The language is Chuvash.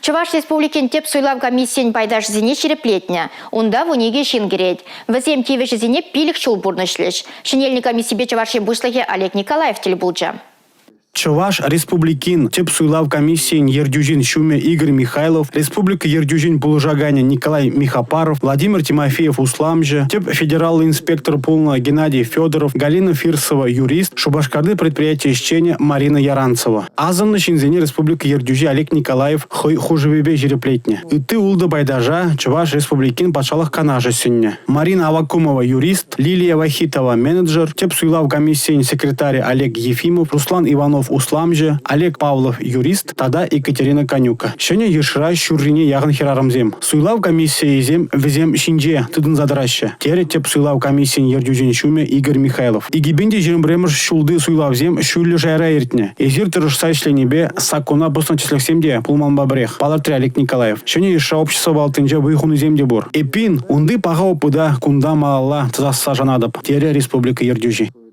Чӑваш Республикин тӗп суйлав комиссийӗн пайташӗсене ҫирӗплетнӗ. Унта 12 ҫын кӗрет. Вӗсем тивӗҫӗсене 5 ҫул пурнӑҫлӗҫ. Ҫӗнелнӗ комиссипе Чӑваш Ен Пуҫлӑхӗ Олег Николаев тӗл пулчӗ. Чӑваш Республикин тӗп суйлав комиссийӗн ертӳҫин ҫумӗ Игорь Михайлов, республика ертӳҫин пулӑшаканӗ Николай Михопаров, Владимир Тимофеев усламҫӑ, тӗп федераллӑ инспектор пулнӑ Геннадий Федоров, Галина Фирсова юрист, Шупашкарти предприяти ӗҫченӗ Марина Яранцева. Асӑннӑ ҫынсене республика ертӳҫи Олег Николаев хӑй хушӑвӗпе ҫирӗплетнӗ. Ытти ултӑ пайташа Чӑваш Республикин Патшалӑх Канашӗ сӗннӗ. Марина Аввакумова юрист, Лилия Вахитова менеджер, тӗп суйлав комиссийӗн секретарӗ Олег Ефимов, Руслан Иванов усламҫӑ, Олег Павлов юрист тата Екатерина Канюка. Ҫӗнӗ йышра ҫуррине яхӑн хӗрарӑмсем. Суйлав комиссийӗсем вӗсем ҫинче тытӑнса тӑраҫҫӗ, терӗ тӗп суйлав комиссийӗн ертӳҫин ҫумӗ Игорь Михайлов. 2021 ҫулти суйлавсем ҫӳллӗ шайра иртнӗ. Эсир тӑрӑшса ӗҫленипе саккуна пӑснӑ тӗслӗхсем те пулманпа пӗрех, палӑртрӗ Олег Николаев. Ҫӗнӗ йышра общество палатинче вӑй хунисем те пур. Эппин, унти паха опыта кунта малалла тӑсасса шанатӑп, терӗ республика ертӳҫи.